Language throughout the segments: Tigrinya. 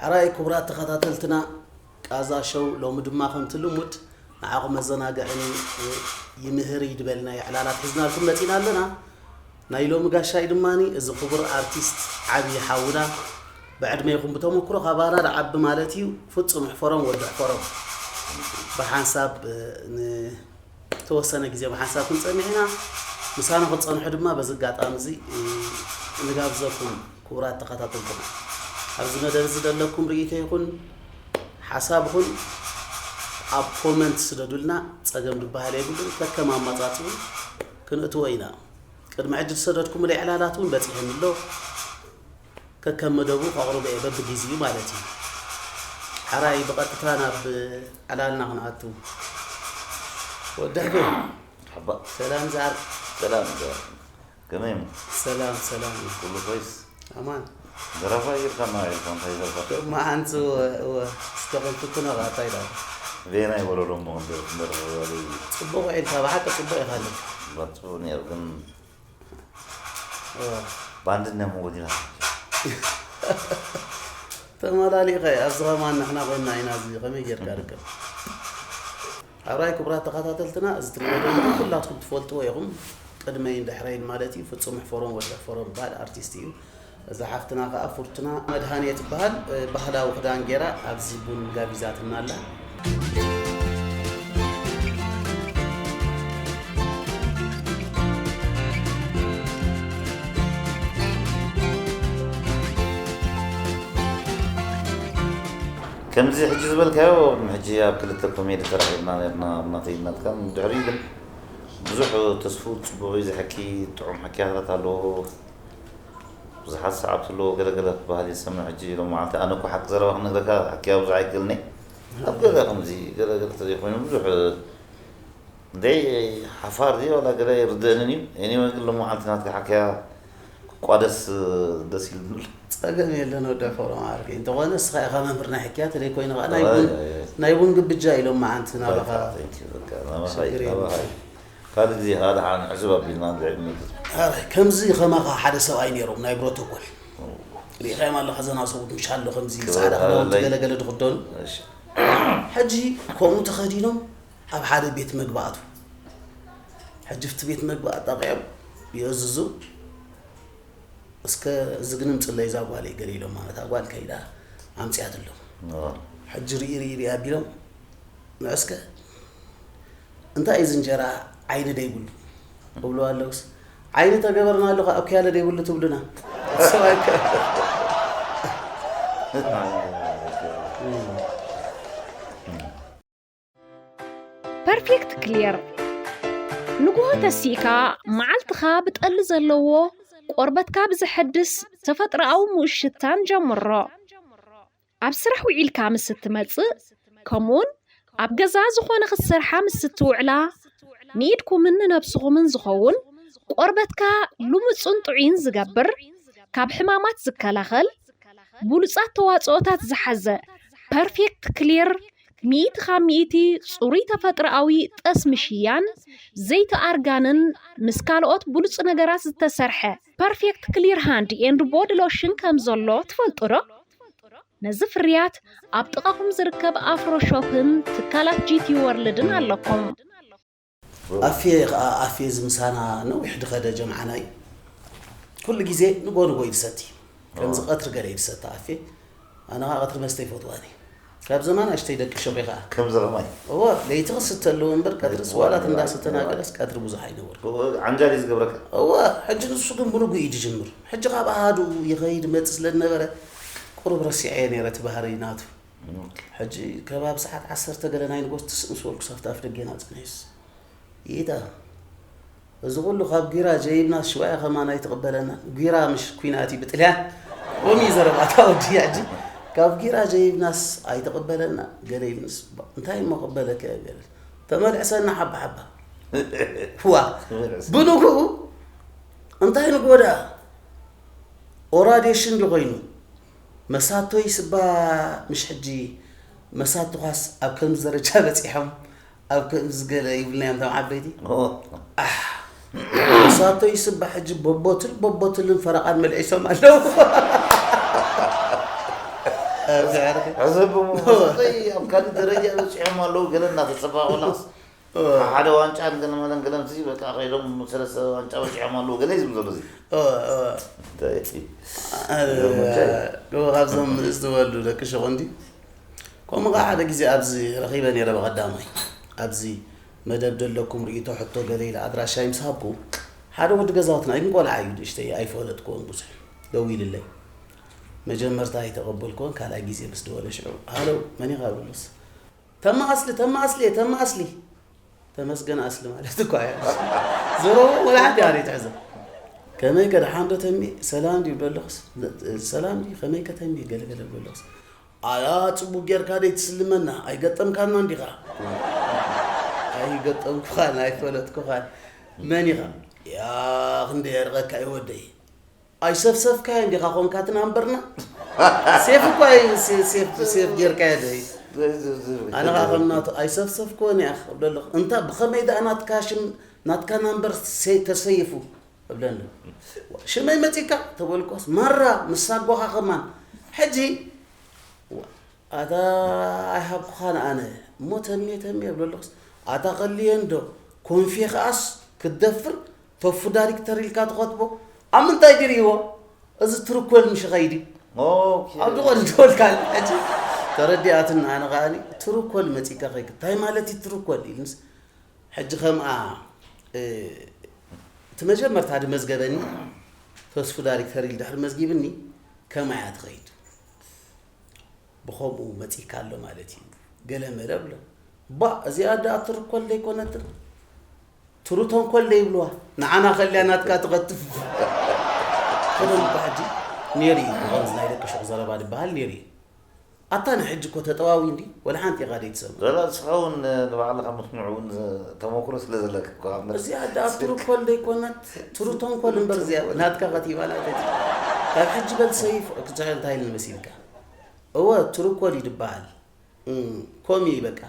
ኣራይ ክቡራት ተኸታተልትና ቃዛ ሸው፣ ሎሚ ድማ ከምቲ ልሙድ ንዓኹም መዘናግዕን ይምህር ይድበል ናይ ዕላላት ሒዝናልኩም መጺና ኣለና። ናይ ሎሚ ጋሻይ ድማ እዚ ክቡር ኣርቲስት ዓብዪ ሓውና፣ ብዕድመ ይኹን ብተመክሮ ካባና ዝዓቢ ማለት እዩ፣ ፍጹም ሕፈሮም ወዲ ሕፈሮም። ብሓንሳብ ን ተወሰነ ግዜ ብሓንሳብ ክንጸንሕ ኢና። ምሳና ክትጸንሑ ድማ በዚ ኣጋጣሚ እዚ ንጋብዘኩም ክቡራት ተኸታተልትና። ኣብዚ መደብ እዚ ዘለኩም ርእይቶ ይኹን ሓሳብ ይኹን ኣብ ኮመንት ስደዱልና፣ ጸገም ዝበሃል የብሉን። ከከም ኣመጻጽኡ ክንእትዎ ኢና። ቅድሚ ሕጂ ዝሰደድኩምለይ ዕላላት እውን በጺሐኒ ኣሎ። ከከም መደቡ ከቕርቦ እየ በብግዜኡ ማለት እዩ። ሓራይ ብቐጥታ ናብ ዕላልና ክንኣቱ። ወዲ ሕዱ ሓባ ሰላም ዛር። ሰላም ዛር። ከመይ እሞ? ሰላም ሰላም። ኩሉ ኮይስ? ኣማን። ዘረፋ ጌርካ ማዕልካ እንታይ ዘረፋ? መዓንቱ እወ እስከ ክንፍትኖ ኸዓ እንታይ ዳ? ዜና ይበሎ ደሞ ክንደርፍ ክንደርፍ ወያለይ። ጽቡቕ ኢልካ ብሓቂ ጽቡቕ ኢኻ ኣለካ። ባጽቡቕ ነይሩ ግን እወ። ባንድና መጎዲና። ተመላሊኸ ኣብዚ ኸማን ንሕና ኮይና ኢና እዚ ኸመይ ጌርካ ርከብ? ኣብራይ ክቡራት ተኸታተልትና፣ እዚ ትሪእዎ ዘለኹም ኩላትኩም ትፈልጥዎ ኢኹም። ቅድመይን ድሕረይን ማለት እዩ። ፍጹም ሕፈሮም ወዲ ሕፈሮም ይበሃል፣ ኣርቲስት እዩ። እዛ ሓፍትና ኸኣ ፉርቱና መድሃኔ ትበሃል፣ እ፣ ባህላዊ ክዳን ጌራ ኣብዚ ቡን ጋቢዛትና ኣላ። ከምዚ ሕጂ ዝበልካዮ፣ ቅድሚ ሕጂ ኣብ ክልተ ኮሜዲ ተራኺብና ነርና፣ ኣብ ናተይ ናትካን። ድሕሪኡ ግን ብዙሕ ተስፉ ጽቡቕ እዩ፣ እዚ ሕኪ ጥዑም ሕክያታት ኣለዎ። ብዙሓት ሰዓብቲ ኣለዎ፣ ገለ ገለ ክበሃል ይሰምዕ። ሕጂ ሎም መዓልቲ ኣነ እኮ ሓቂ ዘረባ ክነግረካ፣ ሕክያ ብዙሕ ኣይክእልን እየ። ኣብ ገለ ከምዚ ገለ ገለ ተዘይኮይኑ ብዙሕ እንዴ ሓፋር ድዩ ዋላ ገለ ኣይርድእንን እዩ። ኤኒወይ ግን ሎም መዓልቲ ናትካ ሓክያ ክቋደስ ደስ ኢሉኒ ኣሎ። ጸገም የለን ወዲ ሕፈሮም ዓርከይ። እንተኾነ እስኻ ኢኻ መምህር ናይ ሕክያ፣ ተለይ ኮይኑ ኸዓ ናይ ኣይ፣ ቡን፣ ኣይ፣ ኣይ። ናይ ቡን ግብጃ ኢሎም መዓልቲ ናባኻ ባይታ፣ thank you፣ በቃ፣ ናባኻ እዩ፣ ሽግር የለን። ናባኻ እዩ። ካልእ ግዜ ኸዓ ደሓን ሕስብ ኣቢልና ንድሕሪት ንመልስ። ኣረ፣ ከምዚ ኸማኻ ሓደ ሰብኣይ ነይሮም ናይ ፕሮቶኮል። ኦ። ርኢኻዮም ኣለኻ፣ ዘና ሰብኡት ምሽ ኣሎ፣ ከምዚ ክብረት ጻዕዳ ክዳውንቲ ኣለለይ። ገለ ገለ ዝኽደኑ። እሺ። ሕጂ ከምኡ ተኸዲኖም ኣብ ሓደ ቤት መግቢ ኣትዉ። ሕጂ ኣብቲ ቤት መግቢ ኣጣቂዖም ይእዝዙ። እስከ እዚ ግን ምጽለይ እዛ ጓለይ ገለ ኢሎም፣ ማለት እታ ጓል ከይዳ ኣምጺኣትሎም። ኦ። ሕጂ ርኢ ርኢ ርኢ ኣቢሎም፣ ንዑ እስከ እንታይ እዩ እዚ እንጀራ ዓይኒ ደይብሉ? እብሉ ኣለውስ፣ ዓይኒ ተገበርናሉ ኸኣ ኣብ ክያለ ደይብሉ ትብሉና። እቲ ሰብኣይ ከ ፐርፌክት ክሊር። ንግሆ ተሲእካ መዓልትኻ ብጠሊ ዘለዎ ቆርበትካ ብዘሐድስ ተፈጥሮኣዊ ምኡዝ ሽታን ጀምሮ። ኣብ ስራሕ ውዒልካ ምስ እትመጽእ፣ ከምኡውን ኣብ ገዛ ዝኾነ ክትሰርሓ ምስ እትውዕላ፣ ንኢድኩምን ንነብስኹምን ዝኸውን ቆርበትካ ልሙጽን ጥዑይን ዝገብር፣ ካብ ሕማማት ዝከላኸል፣ ብሉጻት ተዋጽኦታት ዝሓዘ ፐርፌክት ክሊር፣ ሚእቲ ካብ ሚእቲ ጽሩይ ተፈጥሮኣዊ ጠስሚ ሽያን፣ ዘይቲ ኣርጋንን ምስ ካልኦት ብሉጽ ነገራት ዝተሰርሐ ፐርፌክት ክሊር ሃንድ ኤንድ ቦዲ ሎሽን ከም ዘሎ ትፈልጡ ዶ? ነዚ ፍርያት ኣብ ጥቓኹም ዝርከብ ኣፍሮ ሾፕን ትካላት ጂ ቲ ወርልድን ኣለኩም። ኣፌ ኸኣ፣ ኣፌ እዚ ምሳና ነዊሕ ዝኸደ ጀምዓና እዩ። ኩሉ ግዜ ንጎ ንጎ እዩ ዝሰቲ። ከምዚ ኦ። ቀትሪ ገለ እዩ ዝሰቲ ኣፌ። ኣነ ኸኣ ቀትሪ መስተ ይፈትዋኒ። ካብ ዘማን ኣሽተይ ደቂ ሸኺ ኸኣ። ከምዚ ኸማይ። እወ፣ ለይቲ ክስተ ኣለዎ እምበር፣ ቀትርስ ዋላ ዋላ እንዳሰተና ዋላ። ገለስ ቀትሪ ብዙሕ ኣይነበርኩ። እወ፣ ዓንጃል እዩ ዝገብረካ። እወ፣ ሕጂ ንሱ ግን ብንጉ እዩ ዝጅምር። ሕጂ ካብ ኣሃዱ ይኸይድ መጽእ ስለ ዝነበረ፣ ቁሩብ ረሲዐዮ ነይረ እቲ ባህሪ ናቱ። ኦኬ። ሕጂ ከባቢ ሰዓት ዓሰርተ ገለ ናይ ንጎ ትስእ ምስ በልኩ ሳፍቲ ኣፍ ደጌና ጸኒሑስ። ይታ፣ እዚ ኩሉ ካብ ጊራ ጀይብና ሽዋያ ከማን ኣይትቕበለና። ጊራ ምሽ ኩናት እዩ ብጥልያን። ሎሚ እዩ ዘረባታ ወዲ ሕጂ። ካብ ጊራ ጀይብናስ ኣይትቕበለና። ገለ ኢሉንስ፣ ባ-፣ እንታይ እሞ ቅበለካ እየ ገለ። ተመልዕሰና ሓባ ሓባ። ዋ፣ ተመልዕሰ። ብንግኡ እንታይ ንግሆ ደኣ? ኦራዴሽን ዶ ኮይኑ? መሳቶይ ስባ ምሽ ሕጂ መሳትኳስ ኣብ ከምዚ ደረጃ በጺሖም፣ ኣብ ከምዚ ገለ ይብልና እዮም እቶም ዓበይቲ። ኦ። ኣሕ፣ መሳቶይ ስባ ሕጂ በቦትል በቦትልን ፈረቓን መልዒሶም ኣለዉ። ኣብ ድሕሪ ሕሰብ ብመወስኸይ ኣብ ካልእ ደረጃ በፂሖም ኣለዉ። ገለ እናተፀባቑ ላስ ሓደ ዋንጫ ገለ መለን ገለምሲ በቃ ከይዶም ሰለስተ ዋንጫ በፂሖም ኣለዉ። ገለ እዩ ዝብሎ እዚ እንታይ ካብዞም ዝተወልዱ ደቂ ሸቆ እንዲ ከምኡ ከዓ ሓደ ግዜ ኣብዚ ረኺበ ነይረ። ብቐዳማይ ኣብዚ መደብ ደለኩም ርእይቶ ሕቶ ገለ ኢለ ኣድራሻይ ምስ ሃብኩ ሓደ ወዲ ገዛውትና እዩ፣ ቆልዓ እዩ፣ ንእሽተይ ኣይፈለጥክዎን ብዙሕ። ደዊልለይ መጀመርታ ኣይተቐበልክዎን፣ ካልኣይ ግዜ ምስ ደወለ ሽዑ ሃሎ መን ኢኻ ብሉስ ተማ ኣስሊ ተማ ኣስሊ እየ ተማ ኣስሊ ተመስገን ኣስሊ ማለት እኳ እያ። ዘረቡ ወላ ሓንቲ ኣሪ ትሕዘ ከመይ ከ ደሓን ዶ ተሚ ሰላም ድዩ ብለለኹስ ሰላም ድዩ ከመይ ከ ተሚ ገለገለ ብለለኹስ ኣያ ጽቡቅ ጌርካ ደይ ትስልመና ኣይገጠምካና እንዲኻ ኣይገጠምኩኻን ኣይፈለጥኩኻን መን ኢኻ ያ ክንደይ የርቐካ ይወደይ ኣይሰፍሰፍካዮ እንዲኻ ኮንካ እቲ ናምበርና ሴፍ እኳ እዩ ሴ- ሴፍ ሴፍ ጌርካዮ ዶ እዩ ኣነ ከዓ ከም ናቱ ኣይሰፍሰፍክዎን እያ ክብለለኹ እንታ ብኸመይ ደኣ ናትካ ሽም ናትካ ናምበር ሴ- ተሰይፉ እብለኒ ሽመይ መፂካ ተበልኮስ ማራ ምስ ሳጎኻ ከማን ሕጂ ኣታ ኣይሃብኩኻን ኣነ እሞ ተሜ ተሜ እብለለኹስ ኣታ ከልየን ዶ ኮንፌ ከኣስ ክትደፍር ፈፉ ዳይሬክተር ኢልካ ትኸትቦ ኣብ ምንታይ ድርእይዎ እዚ ትርኮል ምሽ ኸይዲ ኣብ ዝኾነ ትወልካ ሕጂ ተረዲኣትን ኣነ ከኣኒ ትርኮል መፂካ ኸይክ እንታይ ማለት እዩ ትርኮል ኢልንስ ሕጂ ከምኣ እቲ መጀመርታ ድመዝገበኒ ተስፉ ዳይሬክተር ኢል ድሕሪ መዝጊብኒ ከምኣ እያ ትኸይድ ብኸምኡ መጺካ ኣሎ ማለት እዩ ገለ መለ ብሎ ባ እዚኣ ደኣ ትርኮል ዘይኮነትን ትሩ ተንኮል ዘይብልዋ ንዓና ከልያ ናትካ ትቐትፍ ከደም ባ ሕጂ ነይሩ እዩ ብኸምዚ ናይ ደቂ ሹቕ ዘረባ ዝበሃል ነይሩ እዩ ኣታ ንሕጂ እኮ ተጠዋዊ እንዲ ወላ ሓንቲ ኢኻ ደይትሰምዕ ዘላ ንስኻ እውን ንባዕልኻ ምስምዑ እውን ተመክሮ ስለ ዘለካ እኮ ኣብ መስ- እዚኣ ደኣ ትርኮል ዘይኮነት ትሩ ተንኮል እምበር እዚኣ ናትካ ከቲባ ናተቲ ካብ ሕጂ በል ሰይፍ ክትስሕል እንታይ ኢልኒ መሲልካ እወ ትርኮል እዩ ዝበሃል እም፣ ኮም እዩ በቃ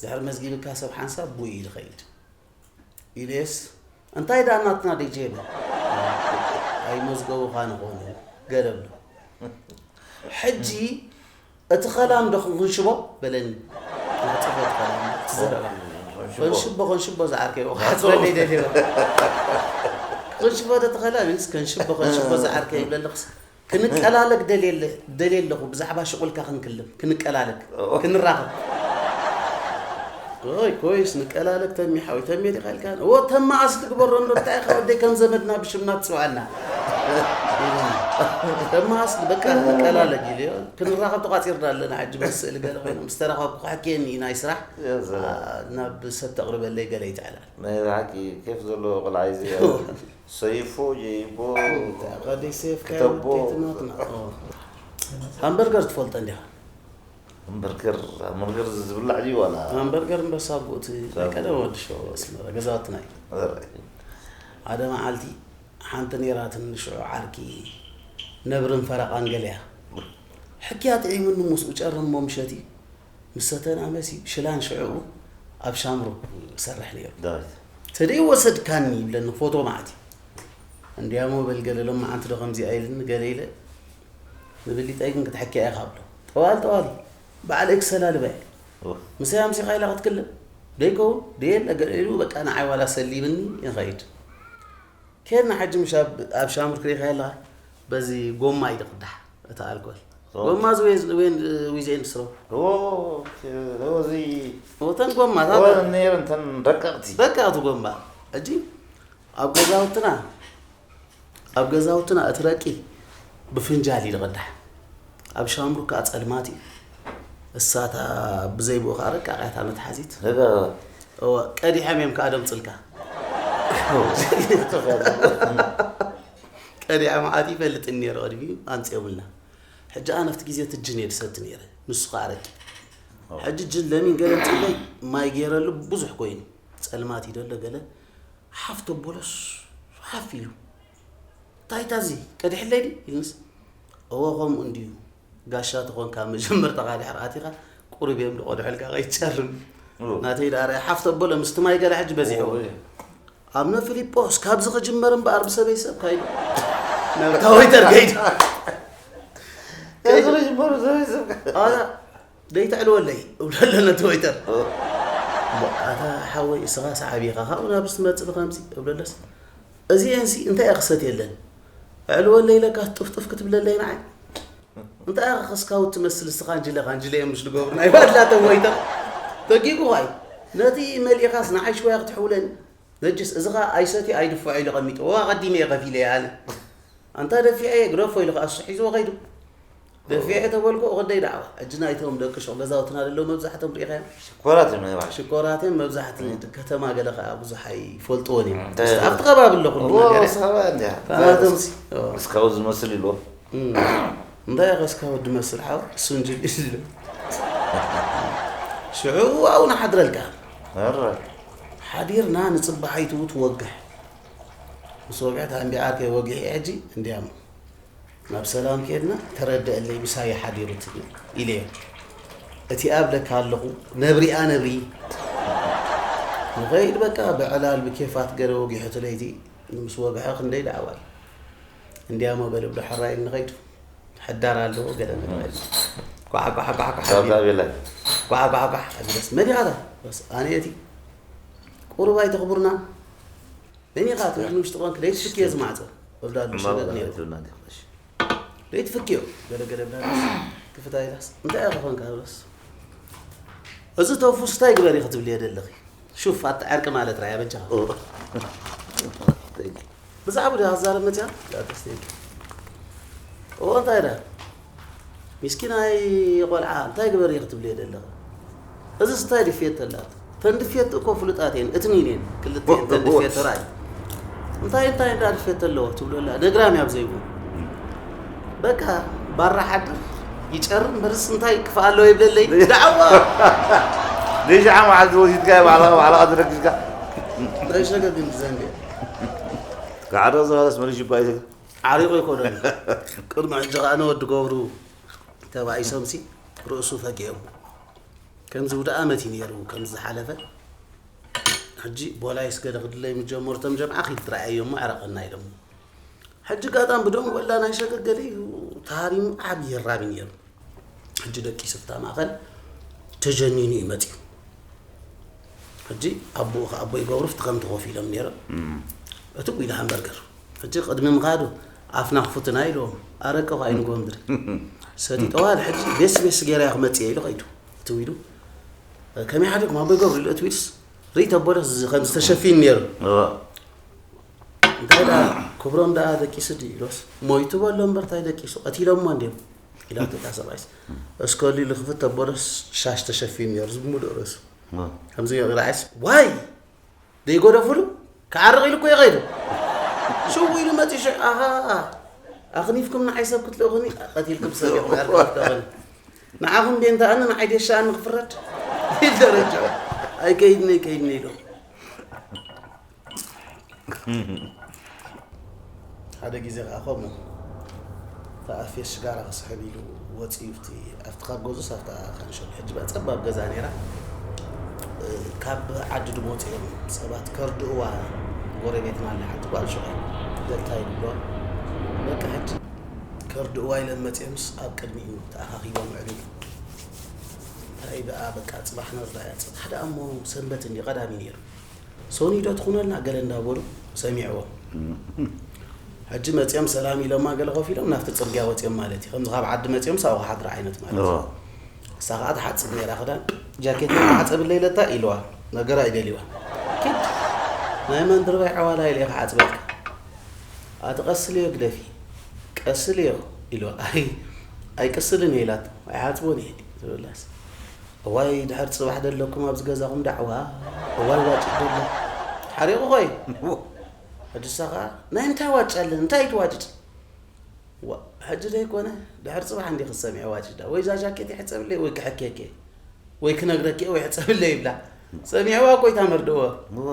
ድሕሪ መዝጊብካ ሰብ ሓንሳብ ቡይ እዩ ዝኸይድ ኢልየስ እንታይ ደኣ ናትና ደጀ ይብል ኣይመዝገቡኻ ንኾኑ ገለ ብሎ ሕጂ እቲ ኸላም ዶ ክንሽቦ በለኒ ናፅፎ እቲ ኸላም እቲ ዘረባ ከንሽቦ ከንሽቦ ዝዓርከይ ክሓፅበለይ ደልዮ ክንሽቦ ዶ እቲ ኸላም ኢልስ ከንሽቦ ከንሽቦ ዝዓርከይ ይብለልኽስ ክንቀላለግ ደልየ ኣለኹ ብዛዕባ ሽቁልካ ክንክልም ክንቀላለግ ክንራኸብ ኦይ ኮይስ ንቀላለግ ተሚ ሓወይ ተሚ ዲኻ ኢልካ እዎ ተማ ኣስሊ ግበሮ እንዶ እንታይ ኢኻ ወደይ ከም ዘመድና ብሽምና ትፅውዐና ተማ ኣስሊ በቃ ንቀላለግ ኢልዮ ክንራኸብ ተቋፂርና ኣለና ሕጂ በዚ ስእሊ ገለ ኮይኑ ምስ ተራኸብኩ ክሕክየኒ እዩ ናይ ስራሕ ናብ ሰብ ተቕርበለይ ገለ ይትዕላል ናይ ብሓቂ ኬፍ ዘለዎ ቆልዓ እዩ እዚ ሰይፎ ጀይቦ ቀደይ ሰይፍ ክተቦ። ካይወደይትናትና ሃምበርገር ትፈልጦ እንዲኻ ሃምበርገር ሃምበርገር ዝብላዕ ድዩ ዋላ ሃምበርገር እምበር ሳጉእቲ ናይ ቀደም ወዲ ሸ ኣስመራ ገዛወትና እዩ ዘርኢ ሓደ መዓልቲ ሓንቲ ነይራትኒ ሽዑ ዓርኪ ነብርን ፈረቓን ገለያ ሕክያ ጥዒሙኒ ምስኡ ጨርሞ ምሸት እዩ ምስ ሰተና መሲ ሽላን ሽዕኡ ኣብ ሻምሩ ክሰርሕ ነይሩ። ዳዊት። ተደይ ወሰድካኒ ይብለኒ ፎቶ ማዕት እንዲያሞ በል ገለ ሎም መዓንቲ ዶ ከምዚኣ ኢልኒ ገለ ኢለ ንብሊጠይ ግን ክትሕክያ ኢኻ ብሎ ጠዋል ጠዋል በዓል ኤክሰል ኣልባ እየ ኡፍ። ምሳይ ኣምሲኻ ኢላ ክትክልም ደይከውን ደየለ ገለ ኢሉ በቃ ንዓይ ዋላ ሰሊምኒ ይኸይድ ከድና ሕጂ ምሽ ኣብ ኣብ ሻምር ክሪኢኻ ኣለኻ በዚ ጎማ እዩ ድቕዳሕ እቲ ኣልኮል ኦ። ጎማ እዚ ወይ ወይ ዊዝ ኤንድ ስትሮ ኦ፣ እዚ ወተን ጎማታት ነይረን እተን ረቀቕቲ። ደቀቕቲ ጎማ ሕጂ ኣብ ገዛውትና ኣብ ገዛውትና እቲ ረቂ ብፍንጃል እዩ ድቕዳሕ ኣብ ሻምሩ ከዓ ጸልማት እዩ እሳታ ብዘይ ብኡ ከዓ ረቃቕ እያ እታ መትሓዚት ደቀ እወ ቀዲሖም እዮም ከዓ ደምፅልካ ቀዲሖም ዓት ይፈልጥን ነይሩ ቅድሚኡ ኣምፅኦምልና ሕጂ ኣነ ኣብቲ ግዜ እቲ ጅን እየ ድሰቲ ነይረ ንሱ ከዓ ኣረቂ ሕጂ ጅን ለሚን ገለ ምፅለይ ማይ ገይረሉ ብዙሕ ኮይኑ ፀልማት እዩ ደሎ ገለ ሓፍ ተቦሎስ ሓፍ ኢሉ እንታይ ታዚ ቀዲሕለይ ድዩ ኢልንስ እወ ከምኡ እንድዩ ጋሻ ተኾንካ መጀመርታኻ ድሕር ኣቲኻ ቁሩብ እዮም ዝቐድሑልካ ከይትጨርም ናተይ ደኣ ርኣይ ሓፍ ተበሎ ምስቲ ማይ ገለ ሕጂ በዚሕዎ ኣቡነ ፊሊጶስ ካብዚ ክጅመር እምበኣር ብሰበይ ሰብ ካይዱ ናብ ታወይተር ከይዱ ከይዱ። ኣነ ደይተዕልወለይ እብለለ ነቲ ወይተር። ኣታ ሓወይ፣ እስኻ ሰዓቢ ኢኻ፣ ካብኡ ናብ ዝመጽእ ብኸምዚ እብለለስ፣ እዚኤንሲ እንታይ እየ ክሰትየለን? ኣዕልወለይ ኢለካ ጡፍጡፍ ክትብለለይ ንዓይ? እንታይ ኢኻ ከስካውት ትመስል እስኻ? እንጅለ ካንጅለ እዮም ምስ ዝገብሩ ናይ ባድላቶም ወይተር። ተጊጉኻ እዩ። ነቲ መሊእኻስ ንዓይ ሽወያ ክትሕውለኒ? ነጅስ፣ እዚ ኸኣ ኣይሰቲ ኣይድፍዖ ኢሉ ቀሚጥዎ፣ ኣቐዲመ እየ ከፊለ እየ ኣነ። ኣንታ ደፊዐ እየ ግደፎ ኢሉ ኸኣ እሱ ሒዝዎ ኸይዱ። ደፊዐ ተበልኩ፣ እኽደይ ዳዕዋ። ሕጂ ናይቶም ደቂ ሹቕ ገዛውትና ዘለዉ መብዛሕቶም ርኢኻዮም? ሽኮራት እዮም ናይ ባዕሉ። ሽኮራት እዮም መብዛሕቲ። እቲ ከተማ ገለ ኸኣ ብዙሕ ኣይፈልጥዎን እዮም። እንታይ ኣብቲ ከባቢ ኣለኹ እዎ፣ ነገር። ወሰኸባ እንድያ። ካብኣቶም ሲ-፣ ኦ። እስካው ዝመስል ኢልዎ። እም። እንታይ ኢኻ እስካው ዝመስል ሓው? እሱ እንጂ ኢሉ። ሽዑ ኣብኡ ንሓድረልካ። ኧረ። ሓዲርና ንጽባሒቱ ትወግሕ። ምስ ወግሐት ኣንዲ ዓርከይ ወጊሐ ሕጂ እንድያሞ። ናብ ሰላም ከድና ተረደአለይ ምሳይ ሓዲሩ ትብል ኢለዮ። እቲ ኣብ ለካ ኣለኹ ነብሪኣ ነብሪ። ንኸይድ በቃ ብዕላል ብኬፋት ገለ ወጊሐቱ ለይቲ ምስ ወግሐ ክንደይ ደዓዋይ። እንድያሞ በል ብሎ ሕራይ ንኸይድ። ሕዳር ኣለዎ ገለ መግበል። ኳዕ ኳዕ ኳዕ ኳዕ ሳብ ኣቢሉ። ታቤላ። ኳዕ ኳዕ ኳዕ ኣቢለስ መዲኻታ። በስ ኣነ እቲ ቁሩብ ኣይተኽብሩና። መን ኢኻ ትብል ንውሽጢ ቆንክ ለይትፍክዮ ዝማዕጾ። ወብዳሉ እማ ሸገጥ ወላ ነይሩ። ትብልና እንዲኻ፣ እሺ። ለይትፍክዮ። ገለ ገለ ብላ ክፍታ ኢላስ። እንታይ ኢኻ ኾንካ ብለስ? እዚ ተፉስ እንታይ ግበር ኢኻ ትብልዮ ዘለኺ? ሹፍ ኣታ ዕርቂ ማለት ራያ በጃኻ። ኦ። ብዛዕባ ዲኻ ትዛረብ መፅያ? ያ ተስተይ። ኦ እንታይ ዳ? ሚስኪናይ ቆልዓ እንታይ ግበር ኢኻ ትብልዮ ዘለኺ? እዚ ስታይ ድፍየት ተላት። ተን ድፍየት እኮ ፍሉጣት እየን፣ እትኒን እየን፣ ክልተ እየን፣ ተን ድፍየት ተራይ። እንታይ እንታይ እንዳ ድፍየት ኣለዎ ትብሎ ኣላ፣ ነግራም እያ ብዘይቡ። በቃ ባራ ሓድር ይጨር እምበርስ እንታይ ክፍኣ ኣለዎ ይብለለይ። ዳዕዋ! ንሽዓ መዓልቲ ወሲድካ ባዕልኻ፣ ባዕልኻ ተደግስካ። ናይ ሸገር ግን ብዘንቢ። ካዕዶ ዝበለስ መሊሽ ይባይ። ዓሪቑ ኣይኮነን። ቅድሚ ሕጂ ኸኣ ንወዲ ገብሩ ተባኢሶምሲ ርእሱ ፈጊኦም። ከምዚ ውድኣመት እዩ ነይሩ፣ ከምዚ ዝሓለፈ። ሕጂ ቦላይስ ገለ ክድለይ ምጀመሩ፣ እቶም ጀምዓ ኺድ ትረኣዮ እሞ ዕረቐና ኢሎሞ። ሕጂ ጋጣም ብደም ወላ ናይ ሸገር ገለ እዩ ተሃሪሙ፣ ዓብዪ ህራብ እዩ ነይሩ። ሕጂ ደቂሱ ኣብታ ማእኸል ተጀኒኑ እዩ መፂኡ። ሕጂ ኣቦኡ ኸዓ ኣቦይ ገብሩ ኣብቲ ከምቲ ኮፍ ኢሎም ነይሮም። እም። እቲ ጒዳ ሃምበርገር። ሕጂ ቅድሚ ምኻዱ ኣፍና ክፉትና ኢልዎም። ኣረቂ ኸዓ ኣይንጎምድር። ሰቲጠዋል ሕጂ ቤስ ቤስ ገይራ እያ ክመፅእ እየ ኢሉ ኸይዱ። እቲ ዊዱ፣ ከመይ ሓዲርኩም ኣቦይ ገብሩ ኢሉ እቲ ዊድስ ርኢ ተበሎ ከምዚ ተሸፊኑ ነይሩ። እዋ። እንታይ ደኣ ክብሮም ደኣ ደቂሱ ድዩ ኢሎስ፣ ሞይቱ በሎ እምበር እንታይ ደቂሱ፣ ቀቲሎሞ እንድዮም ኢላቶ እታ ሰብኣይስ። እስከሉ ኢሉ ክፍት ተበሎስ ሻሽ ተሸፊኑ ነይሩ፣ ዝሙሉእ ርእሱ። እዋ። ከምዚ ገይሩ ርኣይስ፣ ዋይ! ደይገደፉሉ? ክዓርቕ ኢሉ እኮ እዩ ከይዱ። ሽው ኢሉ መፂኡ ሽዑ፣ ኣሃ፣ ኣኽኒፍኩም ንዓይ ሰብ ክትልእኹኒ፣ ቀቲልኩም ሰብ ኢኹም፣ ዕርቂ ክትልእኹኒ። ንዓኹም ቤንታኣኒ፣ ንዓይ ዴሻኣኒ ክፍረድ? ኢል ደረጃ። ኣይከይድኒ፣ ኣይከይድኒ ኢሉ። ሓደ ግዜ ከኣ ከምኡ፣ እታ ኣፌስ ሽጋራ ክስሕብ ኢሉ ወጺኡ፣ ኣብቲ፣ ኣብቲ ካብ ገዝኡስ ኣብታ ካንሸሎ፣ ሕጂ በቃ ጸባብ ገዛ ነይራ። እ፣ ካብ ዓዲ ድመጹ እዮም ሰባት ከርድእዋ፣ ጎረቤትና ኣላ ሓንቲ ጓል ሽቓይ፣ ደቅታ ይብልዋ። በቃ ሕጂ ከርድእዋ ኢሎም መጺኦምስ ኣብ ቅድሚኡ ተኣኻኺቦም ኣዕሪጎም። እንታይ ደኣ በቃ ጽባሕ ነርዳያ፣ ጽባሕ ደኣ እሞ ሰንበት እንዲ ቀዳሚ ነይሩ። ሶኒ ዶ ትኹነልና ገለ እንዳበሉ ሰሚዕዎ። ሕጂ መጺኦም ሰላም ኢሎማ ገለ ኮፍ ኢሎም ናብቲ ጽርግያ ወጺኦም ማለት እዩ። ከምዚ ካብ ዓዲ መጺኦም ሳው ክሓድሩ ዓይነት ማለት እዩ። እዋ። እሳ ኸዓ ትሓጽብ ነይራ ክዳን፣ ጃኬት ሓጸብለይ ኢለታ ኢልዋ። ነገራ ይደልይዋ። ኪድ ናይ መን ድርባይ ዕዋላ ኢለ ክሓጽበልካ። ኣቲ ቀስልዮ ግደፊ። ቀስልዮ ኢልዋ። ኣይ ኣይቅስልን እየ ኢላቶ። ኣይሓጽቦን እየ ትብላስ። እዋይ ድሕር ጽባሕ ደለኩም ኣብዚ ገዛኹም ዳዕዋ። እዋይ ዋጭ ደሎ። ሓሪቑ ኾይ። ሕጂ እሳ ኸዓ ናይ እንታይ ዋጭ ኣለን? እንታይ ትዋጭጭ? ዋ፣ ሕጂ ደይኮነ ድሕር ጽባሕ እንዲ ክትሰምዒ ዋጭ ዳ። ወይ እዛ ጃኬት ይሕጸብለይ ወይ ክሕኬኬ። ወይ ክነግረኪ ወይ ሕጸብለይ ይብላ። ሰሚዕዋ እኮ እታ መርድእዎ። እዋ።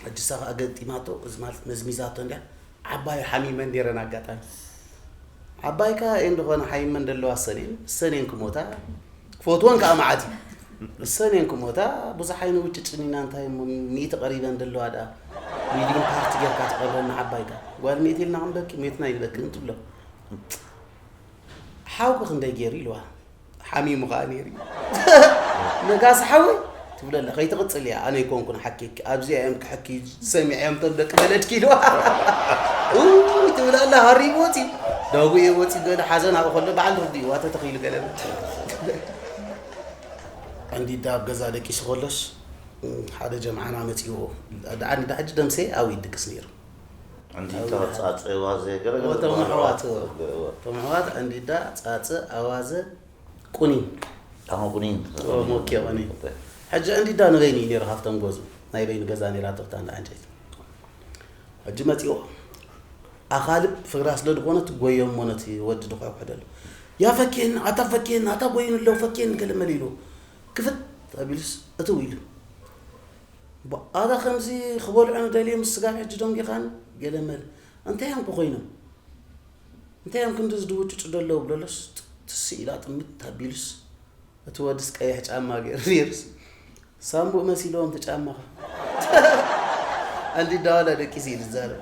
ሕጂ እሳ ኸዓ ገጢማቶ፣ እዚ ማለት መዝሚዛቶ እንድያ። ዓባይ ሓሚመን ነይረን ኣጋጣሚ። ዓባይ ከኣ እየን ዝኾነ ሓሚመን ደለዋ እሰን እየን። እሰን እየን ክሞታ። ክፈትወን ከኣ መዓት እዩ። እሰን እየን ክሞታ፣ ብዙሕ ኣይንውጭጭን ኢና እንታይ እሞ ሚእቲ ቀሪበን ደለዋ ደኣ። ዊዲንግ ፓርቲ ጌርካ ትቐብረና ዓባይ ከኣ። ጓል ሚእቲ ኢልና ክንበኪ፣ ሜትና ኢልበክን ትብሎ። ሓውኪ ክንደይ ገይሩ ኢልዋ። ሓሚሙ ኸዓ ነይሩ እዩ። ነጋሲ ሓወይ ትብለላ፣ ከይትቕጽል እያ፣ ኣነ ኣይኮንኩን ሓኪኪ፣ ኣብዚኣ እዮም ክሕኪ ሰሚዐዮም እቶም ደቂ በለድኪ ኢልዋ። ውይ ትብለላ፣ ሃሪቡ ወፂ። ዳጉ እየ ወፂ ገለ ሓዘን ኣብኡ ከሎ በዓል ርድእዋ ተተኺሉ ገለ። ቀንዲዳ ኣብ ገዛ ደቂሱ ከሎስ ሓደ ጀምዓና መፂዎ። ደዓኒ ዳ ሕጂ ደምሴ ኣብኡ ይድቅስ ነይሩ። እንዲታ ጻጽዋ ዘይገረገረ እቶም ኣሕዋት እዎ። እቶም ኣሕዋት ቀንዲዳ ጻጽ ኣዋዘ ቁኒን ኣሁን ቁኒን ሞኪ ቁኒን። ሕጂ ቀንዲዳ ንበይኑ እዩ ነይሩ፣ ካብቶም ገዙ ናይ በይኑ ገዛ ነይራ፣ ተፍታ እንዳ ዕንጨይቲ። ሕጂ መጺኦ ኣኻልብ ፍግራ ስለ ዝኾነት ጎዮም ሞ ነቲ ወዲ ድኳ ኩሕደሉ። ያ ፈኬን ኣታ ፈኬን ኣታ ጎይን ኣለዉ ፈኬን ገለመለ ኢሉ ክፍት ኣቢሉስ እትው ኢሉ። ኣታ ከምዚ ክበልዑ ንደልዮም ስጋብ ሕጂ ደንጊኻኒ ገለመለ። እንታይ እዮም ክኾይኖም? እንታይ እዮም ክንዲ ዝድውጭጩ ደለዉ ብለሎስ ትስ ኢላ ጥምት ኣቢሉስ እቲ ወድስ ቀይሕ ጫማ ገይሩ ነይሩስ ሳምቡእ መሲልዎም እቲ ጫማኻ። ኣንዲ ዳዋላ ደቂስ ኢሉ ዝዛረብ።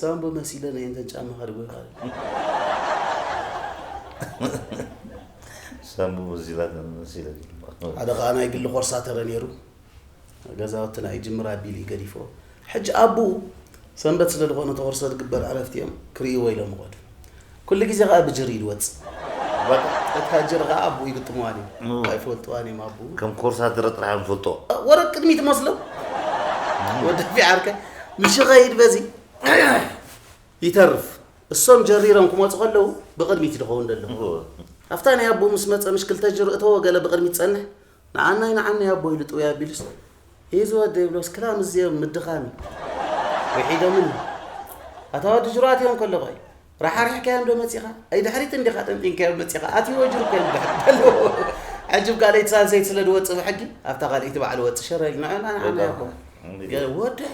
ሳምቡእ መሲለ ናይ እንተን ጫማኻ ድጎይኻ። ሳምቡ መሲላ መሲለ ሓደ ከዓ ናይ ግሊ ኮርሳተረ ነይሩ። ገዛውትና ይጅምር ኣቢሉ እዩ ገዲፎ። ሕጂ ኣቡ ሰንበት ስለ ዝኾነ ተወርሶ ዝግበር ዕረፍቲ እዮም ክርእይዎ ኢሎም ይኸዱ። ኩሉ ግዜ ከዓ ብጅር ኢሉ ወፅ። እታ ጅር ከዓ ኣቡ ይግጥምዋን እዮም ኣይፈልጥዋን እዮም ኣቡ። ከም ኮርሳተረ ጥራሕ እዮም ዝፈልጦ። ወረቅ ቅድሚት መስሎ ወደ ፊዓርከ ምሽ ኸይድ በዚ ይተርፍ። እሶም ጀሪሮም ክመፁ ከለዉ ብቕድሚት እዩ ዝኸውን ዘሎ። ኣብታ ናይ ኣቡ ምስ መፀ ምሽ ክልተ ጅር እተወ ገለ ብቕድሚት ፀንሕ ንዓናይ ንዓናይ ኣቦይ ልጥውይ ኣቢሉስ፣ እዚ ወደይ ብሎስ ክላም እዚኦም ምድኻም እዩ። ውሒዶምኒ። ኣታ ወዲ ጅሩኣት እዮም ከለኹ እዩ። ራሓሪሕካዮም ዶ መጺኻ? ኣይ ድሕሪት እንዲኻ ጠንጢንካዮም መጺኻ። ኣትይዎ ጅሩ እኮ እዮም ድሕሪት ኣለዎ። ሕጂ ብካልኣይቲ ሳልሰይቲ ስለ ዝወጽእ ብሕጊ ኣብታ ካልኣይቲ ባዕሉ ወጽእ ሸረ ኢሉ ንዕና ንዓና ያኮ። ገለ ወደይ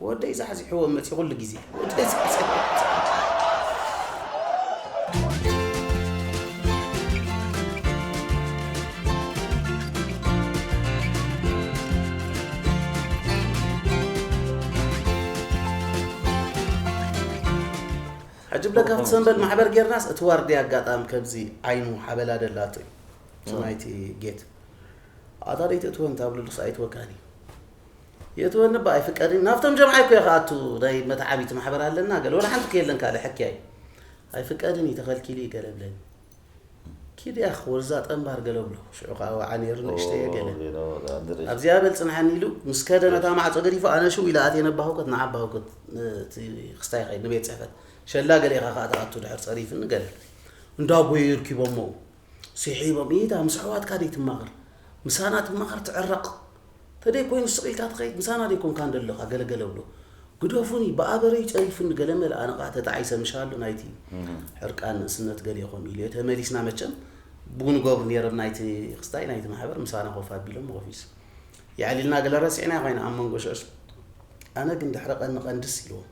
ወደይ ዛሕዚሕዎም መጺኡ ኩሉ ግዜ። ወደይ ዛሕዚሕዎም። ሕጂ ብለካ ክትሰንበል ማሕበር ጌርናስ እቲ ዋርድያ ኣጋጣሚ ከምዚ ዓይኑ ሓበላ ደላቶ እዩ። ናይቲ ጌት ኣታ ደይ ትእትወን ታብሉ ልክስ ኣይትወካኒ የእትወኒ ባ ኣይፍቀድን ናብቶም ጀምዓይ እኮ ክኣቱ ናይ መተዓቢቲ ማሕበር ኣለና ገለ ወላ ሓንቲ ከየለን ካልእ ሕክያ እዩ ኣይፍቀድን እዩ ተኸልኪሉ እዩ ገለ ብለኒ ኪድያ ክወርዛ ጠንባር ገለ ብሎ ሽዑ ከዓ ወዓ ነይሩ ንእሽተየ ገለ ኣብዚኣ በል ፅንሓኒ ኢሉ ምስ ከደ ነታ ማዕፆ ገዲፉ ኣነ ሽው ኢለ ኣትየ ነባህውከት ንዓባህውከት እቲ ክስታይ ኸይድ ንቤት ፅሕፈት ሸላ ገለ ኢኻ ከዓ ተኣቱ ድሕር ፀሪፍኒ ገለ እንዳጎየ ይርኪቦሞ ስሒቦም ኢታ ምስ ኣሕዋትካ ደይ ትማኸር ምሳና ትማኸር ትዕረቕ ተደይ ኮይኑ ስቕ ኢልካ ትኸይድ ምሳና ደይ ኮንካ እንደለኻ ገለገለ ብሎ ግደፉኒ ብኣበረይ ጨሪፉኒ ገለመለ ኣነ ኸዓ ተጣዒሰ ምሻሉ ናይቲ ሕርቃን ንእስነት ገሊኹም ኢሉ ተመሊስና መቸም ብኡ ንገብሩ ነይሮም ናይቲ ክስታይ ናይቲ ማሕበር ምሳና ኮፍ ኣቢሎም ኦፊስ የዕሊልና ገለ ረሲዕና ኮይና ኣብ መንጎ ሽዑስ ኣነ ግን ድሕሪ ቀኒ ቀንድስ ኢልዎም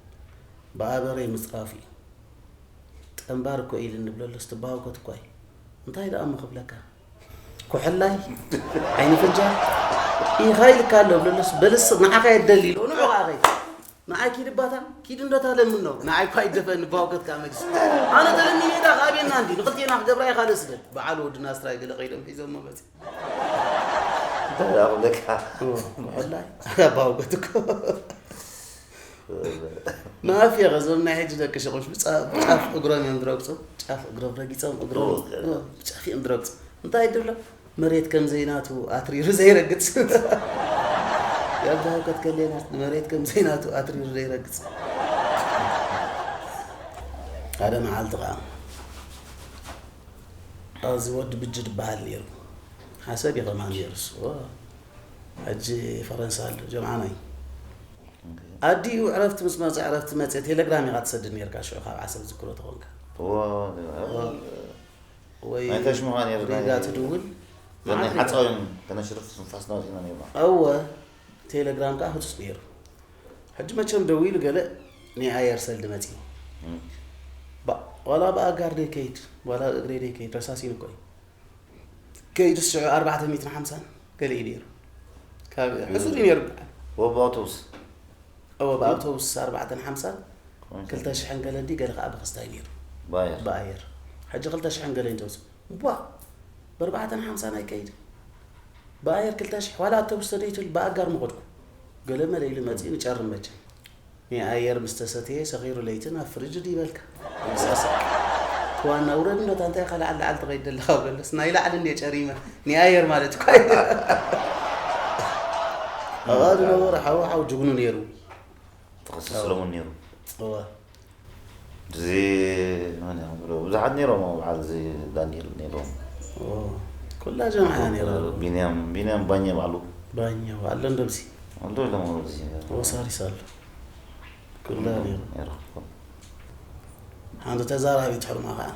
ብኣበረይ ምፅራፍ እዩ ጠንባር እኮ ኢሉ ንብለሉ ስትባውከት እኳ እዩ እንታይ ደኣ እሞ ክብለካ ኩሕላይ ዓይኒ ፍንጃል ኢኻ ኢልካ ኣሎ ብለሉስ በልስ ንዓኻ የደሊ ኢሉ ንዑ ከዓ ኸይድ ንዓይ ኪድ ባታ ኪድ እንደታ ለምን ነው ንዓይ እኳ ይደፈ ንባውከት ከዓ መግስ ኣነ ተለሚነ ዳ ከኣቤና እንዲ ንክልቴና ክገብራ ኢኻ ለስደድ በዓል ወድና ኣስትራይ ገለ ኸይዶም ሒዞሞ መፅ እንታይ ኣቕለካ ኩሕላይ ባውከት እኮ ናፍያ ከዞም ናይ ሕጂ ደቂ ሸቆሽ ብጫፍ እግሮም እዮም ዝረግፁ ጫፍ እግሮም ረጊፆም እግሮም ብጫፍ እዮም ዝረግፁ እንታይ ድብሎ መሬት ከም ዘይናቱ ኣትሪሩ ዘይረግፅ ያባውከት ከሌና መሬት ከም ዘይናቱ ኣትሪሩ ዘይረግፅ ሓደ መዓልቲ ከዓ ኣብዚ ወዲ ብጅ ዝበሃል ነይሩ ሓሰብ እዩ ከማን ነይሩ እሱ ሕጂ ፈረንሳ ኣሎ ጀምዓና እዩ ኣዲኡ ዕረፍቲ ምስ መፀ ዕረፍቲ መፀ ቴሌግራም ኢኻ ትሰድድ ነርካ ሽዑ ካብ ዓሰብ ዝክሮ ተኾንካ ወይ ናይ ተሽምኻ ነይሩ ናይ- ሪጋ ትድውል ናይ ሓፃዊን ከነሽርፍ ትንፋስ ነወፂና ነርና እወ ቴሌግራም ከዓ ህፁፅ ነይሩ ሕጂ መቸም ደዊሉ ገለ ናይ ኣየር ሰልዲ መፂኡ ባ- ዋላ ብኣጋር ደይ ከይድ ዋላ እግሬ ደይ ከይድ ረሳሲን እኮ እዩ ከይዱ ሽዑ ኣርባዕተ ሚእትን ሓምሳን ገለ እዩ ነይሩ ካብ ሕሱር እዩ ነይሩ በዓል ወብኣውቶቡስ እወ ብኣውቶቡስ ኣርባዕተን ሓምሳን ክልተ ሽሕን ገለ እንዲ ገለ ከዓ ብክስታይ ነይሩ ባየር ብኣየር ሕጂ ክልተ ሽሕን ገለ ይንተውስ። ቧ! ብኣርባዕተን ሓምሳን ኣይከይድ። ብኣየር ክልተ ሽሕ፣ ዋላ ኣውቶቡስ ተደይትል ብኣጋር ምኸድኩ። ገለ መለ ኢሉ መጺኡ ንጨርም መቸም። ንኣየር ምስ ተሰተየ ሰኺሩ ለይቲ ናብ ፍርጅ ድይበልካ። ይስዕስዕ። ዋና ውረድ እንዶ፣ ታንታይ ኢኻ ላዕሊ ላዕሊ ትኸይድ ዘለኻ በለስ፣ ናይ ላዕሊ እንድየ ጨሪመ። ንኣየር ማለት እኮ እዩ። ኣብኣ ዝነበረ ሓው ሓው ጅግኑ ነይሩ። ተኸስስ ሰለሙን ነይሩ። እወ። እዚ መን እዮም ብሎ ብዙሓት ነይሮም፣ ኣብ በዓል እዚ ዳንኤል ነይሮም። ኦ፣ ኩላ ጀምዓ እያ ነይራ። ቢንያም፣ ቢንያም ባኘ ባዕሉ። ባኘ ባዕሉ ኣሎ እንደምሲ። ኣሎ ኢሎም ኣብዚ። ኦ፣ ሳሪስ ኣሎ። ኩላ ነይሩ። ነይሩ። ሓንቲ ተዛራቢት ሕርማ ኸዓ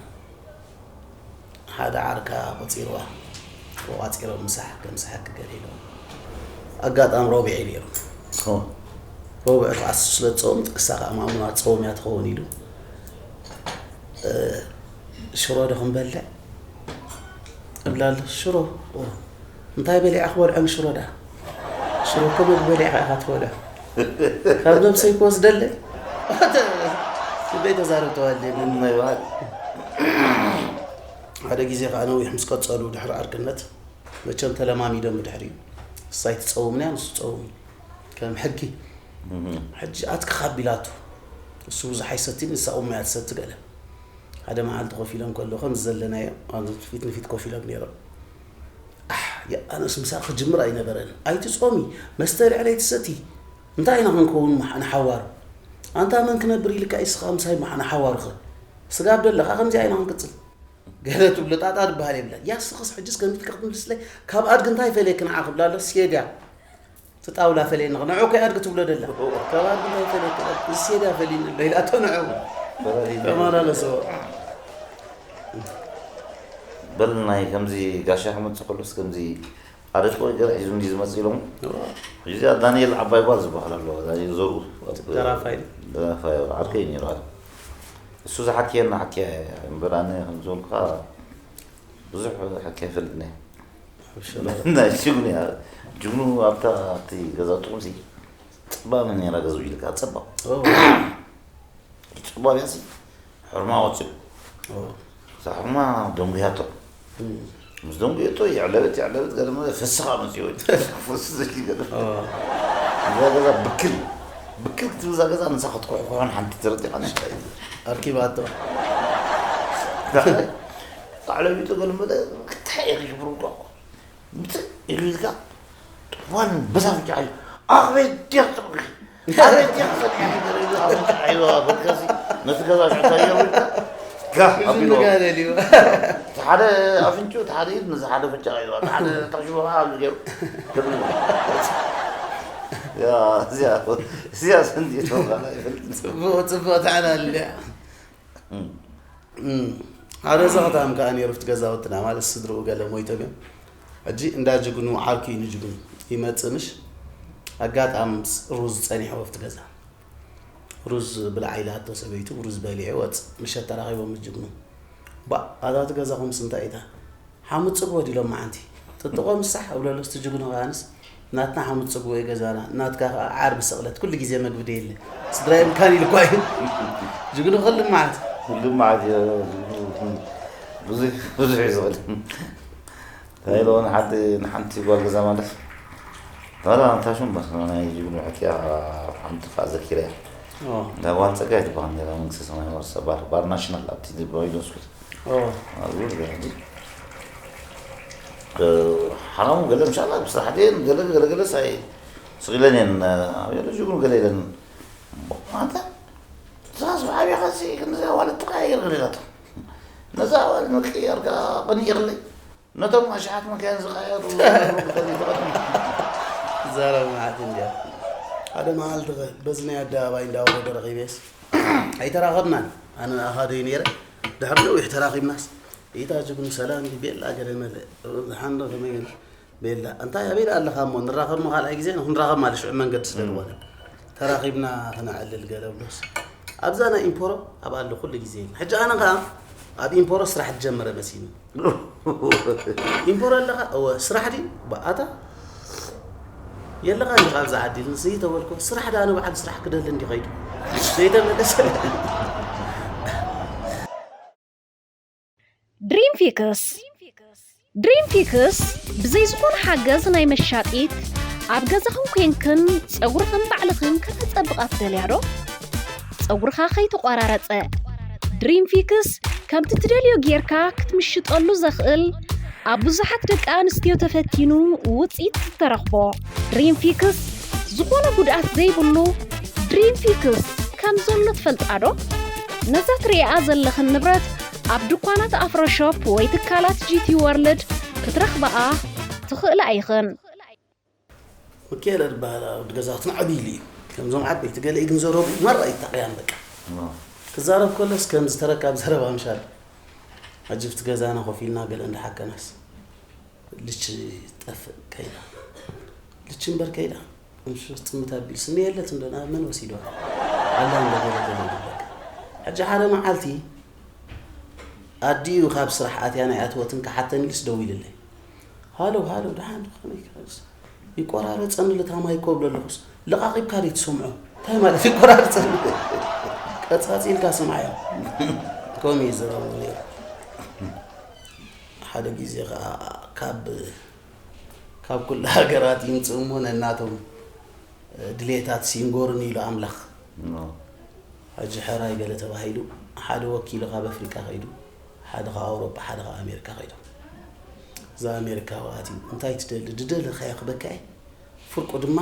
ሓደ ዓርካ ቆጺርዋ። ተቋጺሮም ምሳሕ ከም ሳሕ ክገር ኢሎም። ኣጋጣሚ ረቡዕ እዩ ነይሩ። ኦ። ረቡዕ ከኣ ስለ ዝጸወምት ክሳ ከኣ ማሙና ትጸውም እያ ትኸውን ኢሉ። እ፣ ሽሮ ዶ ክንበልዕ? እብላ ኣሎ። ሽሮ? ኦ። እንታይ በሊዐ ክበልዖ ንሽሮ ደኣ? ሽሮ እኮ ምግቢ በሊዕካ ኢኻ ትበልዖ። ካብ ነብሰይ ክወስደለይ? ክንደይ ተዛረብ ተዋልደ። እም፣ ይበሃል። ሓደ ግዜ ከኣ ነዊሕ ምስ ቀጸሉ ድሕሪ ዓርክነት፣ መቸም ተለማሚዶም ብድሕሪኡ። እሳ ኣይትጸውምን እያ፣ ንሱ ጸውም እዩ። ከም ሕጊ። እም። ሕጂ ኣትክኻ ኣቢላቱ። እሱ ብዙሕ ኣይሰትን፣ ንሳ ኡማ እያ ትሰቲ ገለ። ሓደ መዓልቲ ኮፍ ኢሎም ከለዉ፣ ከምዚ ዘለናዮ፣ ኣብዚ ፊት ንፊት ኮፍ ኢሎም ነይሮም። ኣሕ፣ ኣነስ ምሳእ ክጅምር ኣይነበረን። ኣይትጾሚ፣ መስተ ልዕለይ ትሰቲ። እንታይ ኢና ክንከውን መሓ-፣ ንሓዋሩ? ኣንታ መን ክነብር ኢልካ ኢስኻ ምሳይ መሓ-፣ ንሓዋሩኸ? ስጋብ ደለኻ ከምዚኣ ኢና ክንቅጽል። ገለ ትብሎ ጣጣ ዝበሃል የብላን። ያስኽስ ሕጅስ ከምዚ ኢልካ ክትምልስለይ፣ ካብ ኣድጊ እንታይ ፈልየኪ ንዓ ክብላ ኣሎ፣ ስየድያ። እቲ ጣውላ ፈልየኒ፣ ንዑ ከይ ኣድጊ ትብሎ ደላ። ካብ ኣድጊ እንታይ ፈልየኪ? እዚ ስየድያ ፈልዩኒ ኣሎ ኢላቶ ንዑ። ተመላለስዎ። በል ናይ ከምዚ ጋሻ ክመጽእ ከሎስ ከምዚ ኣረቂ ወይ ገለ ሒዙ እንዲ ዝመጽእ ኢሎም። እዋ። እዚ ዳንኤል ዓባይ ጓል ዝበሃል ኣሎ፣ ዳንኤል ዘሩ። ደራፋይ። ደራፋይ፣ ዓርከይ ነይሩ። እሱ ዝሓክየና ሓክያ እያ እምበር፣ ኣነ ከም ዝበልኩኻ ብዙሕ ሓክያ ኣይፈልጥን እየ። ኣብ ሸበራ። ናይ ጅግኑ እያ። ጅግኑ ኣብታ፣ ኣብቲ ገዛ ጥቕምሲ ጸባብ ነይራ ገዝኡ ኢልካ፣ ጸባብ። ኦ። ጸባብ እያሲ፣ ሕርማ ወጺኡ። ኦ። እዛ ሕርማ ደንጉያቶ። እም። ምስ ደንጉየቶ የዕለበት፣ የዕለበት፣ ገለ መለ ፍስኻ መጺኡ። ፍስስ ኢሉ ገለ። ኦ። እዛ ገዛ ብክል፣ ብክል ክትብል እዛ ገዛ ንሳ ክትኩሕኩሖን ሓንቲ ተረዲኻ ነሽ። ኣርኪባቶ። ኣዕለቢጡ ገለ መለ ክታይ ኢኺ ሽብሩ እኮ። ምጽእ ኢሉ ኢልካ፣ ጥዋን በዛ ኣፍንጫ እዩ። ኣቤት ዲያ ጽቡቕ። ኣቤት ዲያ ጽቡቕ። ኣፍንጫ እዩ። በቃ እዚ ነቲ ገዛ ሽዕታ እዩ ኢልካ፣ ጋህ ኣቢልዎ። ዝንጋለ ድዩ? እቲ ሓደ ኣፍንጭኡ፣ እቲ ሓደ ኢድ፣ ነዚ ሓደ ኣፍንጫ እዩ። እቲ ሓደ ታሽቦ ከዓ ኣብዚ ገይሩ። ያ፣ እዚኣ፣ እዚኣ ሰንዲቶ፣ ካላ ይፈልጥ። ጽቡቕ፣ ጽቡቕ ተዓላልያ። እም። እም። ሓደ ዘኽታም ከኣ ነይሩ፣ ኣብቲ ገዛውትና፣ ማለት ስድርኡ ገለ ሞይቶም እዮም። ሕጂ እንዳ ጅግኑ ዓርኩ እዩ ንጅግኑ። ይመጽእ ምሽ፣ ኣጋጣሚ ምስ ሩዝ ጸኒሕዎ ኣብቲ ገዛ። ሩዝ ብልዓ ኢላቶ ሰበይቱ፣ ሩዝ በሊዑ ወጽእ። ምሸት ተራኺቦም ምስ ጅግኑ። ባእ፣ ኣታ እቲ ገዛኹምስ እንታይ ኢታ? ሓሙት ጽግቦ ዲሎም መዓንቲ። ጥጥቖም ሳሕ እብለሉ፣ እስቲ ጅግኑ ከኣንስ፣ ናትና ሓሙት ጽግቦ እዩ ገዛና፣ ናትካ ከኣ ዓርቢ ስቕለት፣ ኩሉ ግዜ መግቢ ደየለ። ስድራይ ምካን ኢሉ እኳ እዩ። ጅግኑ ክልም መዓት። ክልም መዓት እዩ። ብዙሕ፣ ብዙሕ እዩ ዝኽእል። እንታይ ኢሉ ንሓንቲ፣ ንሓንቲ ጓል ገዛ ማለት፣ ዋላ ኣንታ ሽም በስ ናይ ጅግኑ ሕክያ ሓንቲ ፋ ዘኪረያ። ኦ። እንዳ ጓል ጸጋይ ትበሃል ነይራ፣ መንግስቲ ሰማይ ወርሳ፣ ባር፣ ባር ናሽናል ኣብቲ ዲብሮ ኢሉ ስኩት። ኦ። ኣብኡ ገለ፣ እ፣ ሓራሙ ገለ፣ ምሻላ፣ ብስራሕ ደየን ገለ፣ ገለ፣ ገለ ሳይ ስቕ ኢለን እየን፣ ኣብ ያለ ጅግኑ ገለ ኢለን። እሞ፣ ኣንታ፣ እዛ ስብሓ ቤኻሲ፣ ክንዚ ኣዋልድ ትቀያየር ገለ ኢላቶ። ነዛ ኣዋልድ ምቅያር ከኣ ቅንኢ ይኽለይ። ነቶም ኣሽሓት መካይን ዝቀያየሩ ብኸመይ ትቐድሙ? ዛረብ መዓት እንድያ። ሓደ መዓልቲ ኸ፣ በዚ ናይ ኣደባባይ እንዳወረደ ረኺበስ። ኣይተራኸብናን። ኣነ ንኣኻ ደይ ነይረ። ድሕሪ ነዊሕ ተራኺብናስ፣ ኢታ ጅግኑ ሰላም ድዩ ቤላ ገለ መለ። ዝሓንዶ ከመይ ገለ። ቤላ፣ እንታይ ኣበይ ደኣ ኣለኻ እሞ? ንራኸብ እሞ ካልኣይ ግዜ ንኽንራኸብ ማለት ሽዑ መንገዲ ስለ ዝኾነ። ተራኺብና ክነዕልል ገለ ብሎስ። ኣብዛ ናይ ኢምፖሮ ኣብ ኣሎ ኩሉ ግዜ። ሕጂ ኣነ ኸኣ ኣብ ኢምፖሮ ስራሕ ዝጀመረ መሲኒ። ኢምፖሮ ኣለኻ? እወ፣ ስራሕ ድዩ? ብኣታ? የለኻ እንዲኻ ኣብዚ ዓዲ ኢልንስ ተበልኩ። ስራሕ ደኣ ንበዓል ስራሕ ክደሊ እንዲ ኸይዱ። ዘይተመለሰ። ፊክስ ድሪም ፊክስ ብዘይ ዝኾነ ሓገዝ ናይ መሻጢት ኣብ ገዛኽን ኮንክን ጸጉርኽን ባዕልኽን ከተጸብቓ ትደልያ ዶ? ጸጉርኻ ከይተቖራረጸ ድሪም ፊክስ ከምቲ ትደልዮ ጌርካ ክትምሽጠሉ ዘኽእል ኣብ ብዙሓት ደቂ ኣንስትዮ ተፈቲኑ ውጽኢት ዝተረኽቦ ድሪም ፊክስ ዝኾነ ጉድኣት ዘይብሉ ድሪም ፊክስ ከም ዘሎ ትፈልጣ ዶ? ነዛ ትርእያ ዘለኽን ንብረት ኣብ ድኳናት ኣፍሮ ሾፕ ወይ ትካላት ጂቲ ወርልድ ክትረኽብኣ ትኽእላ ኢኽን። ሚካኤል ዝበሃል ኣብ ገዛውትና ዓብዪ ኢሉ እዩ። ከምዞም ዓበይቲ ገለ ግን ዘረቡ ማራ ይታቀያን በቃ። ክዛረብ ከሎስ ከም ዝተረካብ ዘረባ ምሻል። ሕጂ ኣብቲ ገዛና ኮፍ ኢልና ገለ እንዳሓቀናስ ልቺ ጠፍእ ከይዳ። ልቺ እምበር ከይዳ። ምሽ ጥምት ኣቢል ስኒ የለት እንዶ ናብ መን ወሲዶ? ኣላ እንዶ ገለ ገለ ይብል በቃ። ሕጂ ሓደ መዓልቲ ኣዲኡ ካብ ስራሕ ኣትያ ናይ ኣትወትን ክሓተኒ ኢልስ ደዊልለይ። ሃሎ ሃሎ ደሓን ዶ ከመይ ይቆራረፀኒ ልታ ማይኮ እብሎ ኣለኹስ ለቓቒብካ ደይ ትሰምዖ እንታይ ማለት ይቆራርፀኒ ቀፃፂልካ ስምዓዮ። ከምኡ እዩ ዝረቡ ነይሩ። ሓደ ግዜ ከዓ ካብ ካብ ኩሉ ሃገራት ይምፅኡ እሞ ነናቶም ድሌታት ሲንጎርን ኢሉ ኣምላኽ። ሕጂ ሕራይ ገለ ተባሂሉ ሓደ ወኪሉ ካብ ኣፍሪቃ ከይዱ ሓደ ካብ ኣውሮጳ ሓደ ካብ ኣሜሪካ ከይዶም። እዛ ኣሜሪካዊ ኣትዩ እንታይ ትደሊ ድደለኻዮ ክበካ እየ ፍርቁ ድማ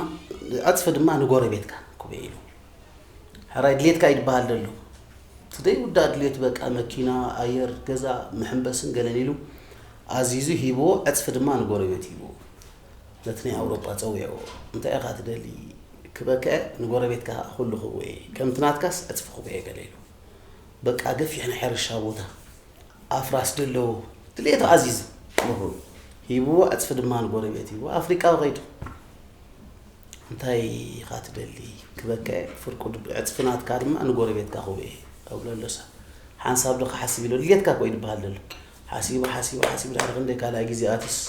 ዕፅፊ ድማ ንጎረቤትካ ክበ ኢሉ። ሕራይ ድሌትካ እዩ ድበሃል ደሎ እቲ ደይ ውዳእ ድሌቱ በቃ መኪና ኣየር ገዛ መሐንበስን ገለን ኢሉ ኣዚዙ ሂብዎ ዕፅፊ ድማ ንጎረቤት ሂብዎ። ነቲ ናይ ኣውሮጳ ጸዊዕዎ እንታይ ኢኻ ትደሊ ክበክዐ ንጎረቤትካ ኩሉ ክብዎ እየ ከምቲ ናትካስ ዕጽፊ ክብዎ እየ ገለ ኢሉ በቃ ገፊሕ ናይ ሕርሻ ቦታ ኣፍራስ ደለዎ ድሌቱ ኣዚዙ ሂብዎ ዕጽፊ ድማ ንጎረቤት ሂብዎ ኣፍሪቃዊ ከይዱ እንታይ ኢኻ ትደሊ ክበክዐ ፍርቁ ዕጽፊ ናትካ ድማ ንጎረቤትካ ክብዎ እየ ኣብሎ ኣሎሳ ሓንሳብ ዶ ክሓስብ ኢሎ ድሌትካ እኮ እዩ ዝበሃል ዘሎ ሓሲቡ ሓሲቡ ሓሲቡ ድሕሪ ክንደይ ካልኣይ ግዜ ኣትዩስ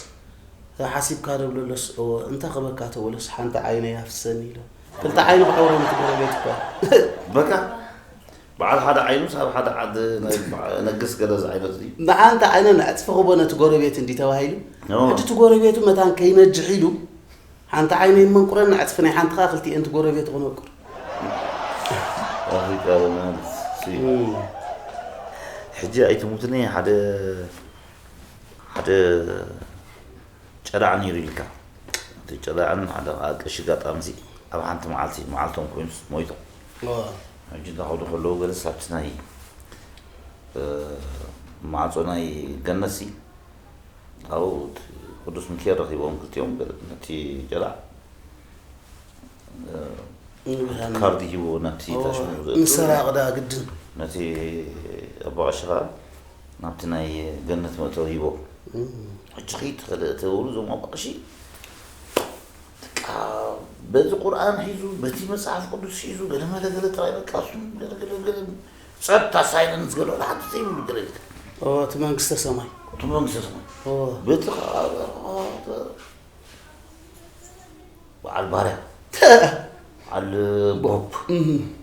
ሓሲብካ ዶ ብለሎስ እወ እንታይ ክበካ ተበሎስ ሓንቲ ዓይነይ ኣፍሰኒ ኢሎ ክልተ ዓይኑ ክዕውሮ ምትጎረቤት እኳ በቃ በዓል ሓደ ዓይኑ ሳብ ሓደ ዓዲ ነግስ ገለ ዝዓይነት እዩ ብሓንቲ ዓይነ ንዕፅፊ ክቦ ነቲ ጎረቤት እንዲ ተባሂሉ ሕጂ እቲ ጎረቤቱ መታን ከይነጅሕ ኢሉ ሓንቲ ዓይነይ መንቁረኒ ዕፅፊ ናይ ሓንቲ ከዓ ክልቲኤን እቲ ጎረቤቱ ክነቁር ኣፍሪቃ ማለት ሕጂ ኣይትሙትኒ ሓደ ሓደ ጨዳዕ ነይሩ ኢልካ እቲ ጨዳዕን ሓደ ከዓ ቀሺ ጋጣምዚ ኣብ ሓንቲ መዓልቲ መዓልቶም ኮይኑስ ሞይቶም ሕጂ እንዳኸዱ ከለዉ ገለስ ኣብቲ ናይ ማዕፆ ናይ ገነሲ ኣብኡ ቅዱስ ሚካኤል ረኺቦም ክልቲኦም ነቲ ጨዳዕ ካርድ ሂቦ ናብቲ ታሽሙ ዘእትው ንሰራቕ ዳ ግድን ነቲ ኣቦ ቀሺ ከዓ ናብቲ ናይ ገነት መእተዊ ሂቦ ሕጂ ኺድ ተብሉ እዞም ኣቦ ቀሺ በቃ በዚ ቁርኣን ሒዙ በቲ መፅሓፍ ቅዱስ ሒዙ ገለመለ ገለ ጥራይ በቃ እሱም ገለገለገለ ጸጥታ ሳይለንስ ገለ ወላ ሓንቲ ዘይብሉ ገለ እቲ መንግስተ ሰማይ እቲ መንግስተ ሰማይ በቲ በዓል ባርያ በዓል ቦብ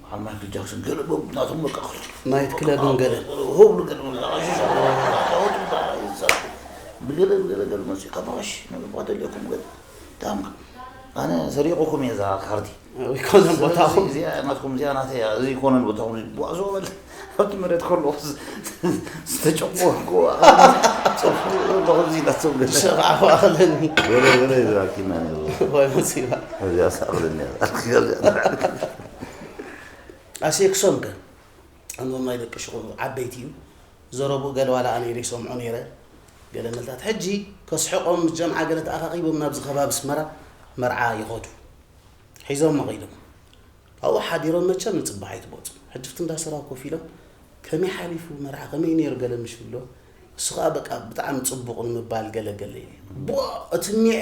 በዓል ማይክል ጃክሰን ገለ ቦብ ናቶም በቃ ናይት ክለብን ገለ ሆብሉ ገለ ብገለ ብገለ ገለ መፅኡ ካብ ኣዋሽ ንዕባ ደልየኩም ገለ ዳምካ ኣነ ሰሪቑኩም እየ እዛ ካርዲ ኣይኮነን ቦታኹም እዚኣ ናትኩም እዚኣ ናተይ እያ እዚ ይኮነን ቦታኹም ጓዕዞ በል ኣብቲ መሬት ከሎ ዝተጨቆ ጸፉ ለኹዚ ናቶም ገለ ሸቓ ኣኽለኒ ገለ ገለ ይዛኪና ነሩ ወይ መሲባ እዚኣ ሳቕልኒ ኣሴክሶም ከ ኣንጎም ናይ ደቂ ሽቑ ዓበይቲ እዩ ዘረብኡ ገለ ዋላ ኣነ ኢለ ይሰምዖ ነይረ ገለ መልታት ሕጂ ከስሕቖም ምስ ጀምዓ ገለ ተኣኻኺቦም ናብዚ ከባቢ ኣስመራ መርዓ ይኸዱ ሒዞሞ ኸይዶም ኣብኡ ሓዲሮም መቸም ንፅባሕ ኣይትበፁ ሕጂ ፍቲ እንዳሰራው ኮፍ ኢሎም ከመይ ሓሊፉ መርዓ ከመይ ነይሩ ገለ ምሽ ብሎ እሱ ከዓ በቃ ብጣዕሚ ፅቡቕ ንምባል ገለ ገለ ኢሉ ቧ እቲ ሚዐ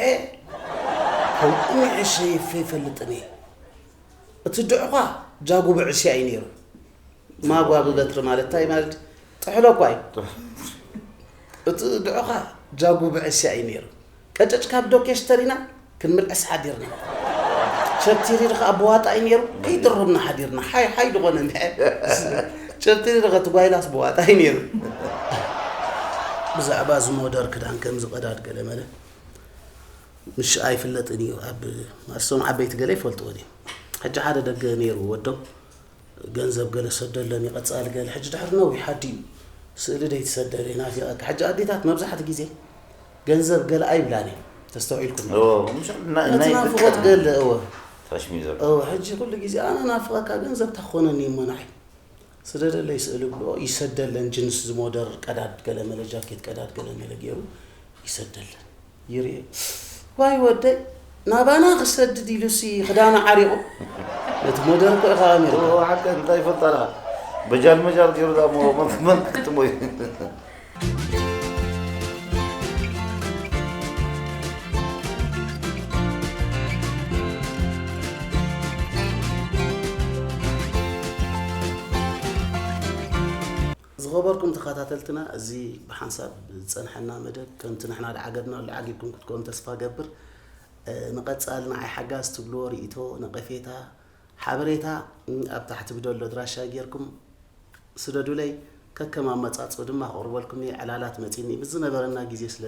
ከምኡ ሚዐ ሸይፈ ይፈልጥን እየ እቲ ድዕኳ ጃጉ ብዕስያ እዩ ነይሩ ማጓ ብበትሪ ማለት እንታይ ማለት ጥሕሎ እኳ እዩ እቲ ድዕኳ ጃጉ ብዕስያ እዩ ነይሩ ቀጨጭ ካብ ዶኬሽ ተሪና ክንምልዕስ ሓዲርና ቸብቲሪሪ ከዓ ብዋጣ እዩ ነይሩ ከይድርብና ሓዲርና ሓይ ሓይ ዝኾነ እንድሐ ቸብቲሪሪ ከትጓይላስ ብዋጣ እዩ ነይሩ ብዛዕባ እዚ ሞደር ክዳን ከም ዝቐዳድ ገለ መለ ምሽ ኣይፍለጥን እዩ። ኣብ ማርሶም ዓበይቲ ገለ ይፈልጥዎ ድዮም? ሕጂ ሓደ ደገ ነይሩ ወዶም ገንዘብ ገለ ሰደለን ይቐጻል ገለ። ሕጂ ድሕሪ ነዊሕ ሓዲ ስእሊ ደይ ትሰደለ ናፊቐካ። ሕጂ ኣዴታት መብዛሕቲ ግዜ ገንዘብ ገለ ኣይብላን እየን። ተስተውዒልኩም? ነቲ ናፍቖት ገለ እወ። እወ ሕጂ ኩሉ ግዜ ኣነ ናፍቐካ ገንዘብ ታኾነኒ እሞ ንዓይ ስደደለይ ስእሊ ብልኦ ይሰደለን። ጅንስ ዝሞደር ቀዳድ ገለ መለ ጃኬት ቀዳድ ገለ መለ ገይሩ ይሰደለን። ይርኤ ዋይ ወደይ ናባና ክሰድድ ኢሉሲ ክዳኑ ዓሪቑ። ነቲ ሞደር እኮ ኢኻ ኣሜሪካ። እወ ሓቀ እንታይ ይፈልጣ ኣለኻ? በጃል መጃል ገይሩ ዳ እሞ መን መን ክትሞ እዩ? ዝኸበርኩም ተኸታተልትና፣ እዚ ብሓንሳብ ዝጸንሐና መደብ ከምቲ ንሕና ዝዓገድናሉ ዓጊብኩም ክትኮኑ ተስፋ ገብር። እ፣ ንቐጻሊ ንዓይ ሓጋዝ ትብልዎ ርእይቶ፣ ነቐፌታ፣ ሓበሬታ፣ እ፣ ኣብ ታሕቲ ብደሎ ኣድራሻ ጌርኩም ስደዱለይ። ከከም ኣመጻጽኡ ድማ ከቕርበልኩም እየ። ዕላላት መጺኒ ምስ ዝነበረና ግዜ ስለ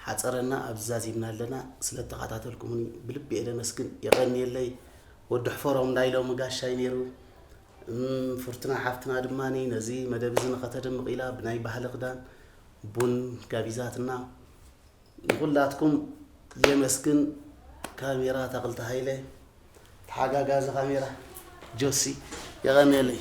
ሓጸረና ኣብዚ ዛዚምና ኣለና። ስለ እተኸታተልኩምኒ ብልቢ እየ ደመስግን። የቐንየለይ። ወዲ ሕፈሮም ናይ ሎሚ ጋሻይ ነይሩ። እም፣ ፍርቱና ሓፍትና ድማ ነዚ መደብ እዚ ንኸተድምቕ ኢላ ብናይ ባህሊ ክዳን ቡን ጋቢዛትና። ንኹላትኩም የመስግን። ካሜራ ተኽልተ ሃይለ፣ ተሓጋጋዚ ካሜራ ጆሲ፣ የቐንየለይ።